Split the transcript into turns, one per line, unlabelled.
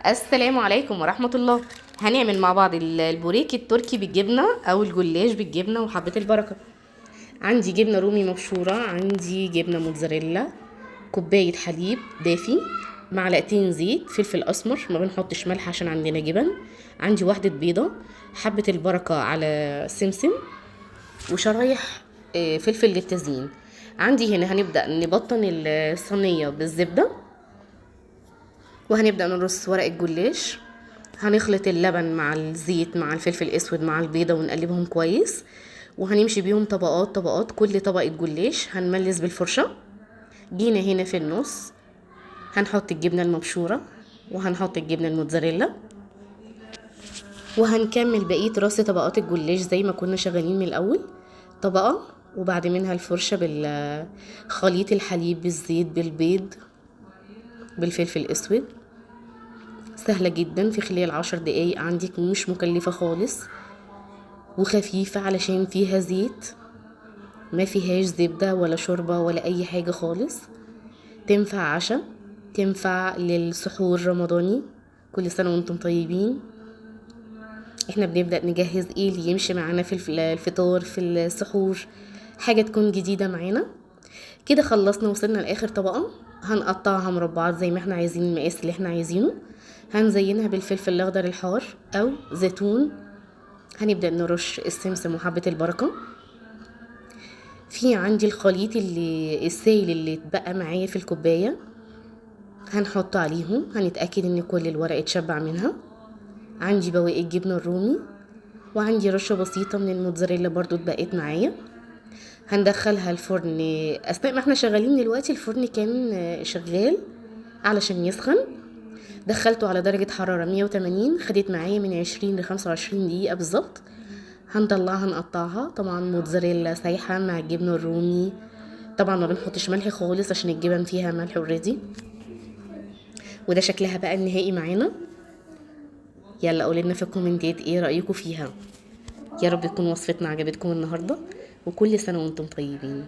السلام عليكم ورحمة الله. هنعمل مع بعض البوريك التركي بالجبنة أو الجلاش بالجبنة وحبة البركة. عندي جبنة رومي مبشورة، عندي جبنة موتزاريلا، كوباية حليب دافي، معلقتين زيت، فلفل أسمر، ما بنحطش ملح عشان عندنا جبن، عندي واحدة بيضة، حبة البركة على سمسم، وشرايح فلفل للتزيين. عندي هنا هنبدأ نبطن الصينية بالزبدة، وهنبدأ نرص ورق الجلاش. هنخلط اللبن مع الزيت مع الفلفل الأسود مع البيضة ونقلبهم كويس، وهنمشي بيهم طبقات طبقات. كل طبقة جلاش هنملس بالفرشة. جينا هنا في النص هنحط الجبنة المبشورة، وهنحط الجبنة الموتزاريلا، وهنكمل بقية رص طبقات الجلاش زي ما كنا شغالين من الأول. طبقة، وبعد منها الفرشة بالخليط الحليب بالزيت بالبيض بالفلفل الأسود. سهلة جدا، في خلال 10 دقايق عندك، مش مكلفة خالص، وخفيفة علشان فيها زيت، ما فيهاش زبدة ولا شوربة ولا أي حاجة خالص. تنفع عشاء، تنفع للسحور رمضاني. كل سنة وانتم طيبين. احنا بنبدأ نجهز ايه اللي يمشي معانا في الفطار، في السحور، حاجة تكون جديدة معانا كده. خلصنا، وصلنا لآخر طبقة. هنقطعها مربعات زي ما احنا عايزين، المقاس اللي احنا عايزينه. هنزينها بالفلفل الأخضر الحار أو زيتون. هنبدأ نرش السمسم وحبة البركة. في عندي الخليط اللي السائل اللي اتبقى معايا في الكوباية هنحطه عليهم. هنتأكد ان كل الورق اتشبع منها. عندي بواقي الجبنة الرومي، وعندي رشة بسيطة من الموتزاريلا برضو اتبقت معايا. هندخلها الفرن. اثناء ما احنا شغالين دلوقتي الفرن كان شغال علشان يسخن. دخلته على درجة حرارة 180، خدت معايا من 20 ل 25 دقيقة بالظبط. هنطلعها نقطعها. طبعا موتزاريلا سايحة مع الجبنة الرومي، طبعا ما بنحطش ملح خالص عشان الجبن فيها ملح already. وده شكلها بقى النهائي معانا. يلا قولوا لنا في الكومنتات ايه رأيكم فيها. يا رب تكون وصفتنا عجبتكم النهاردة، وكل سنة وانتم طيبين.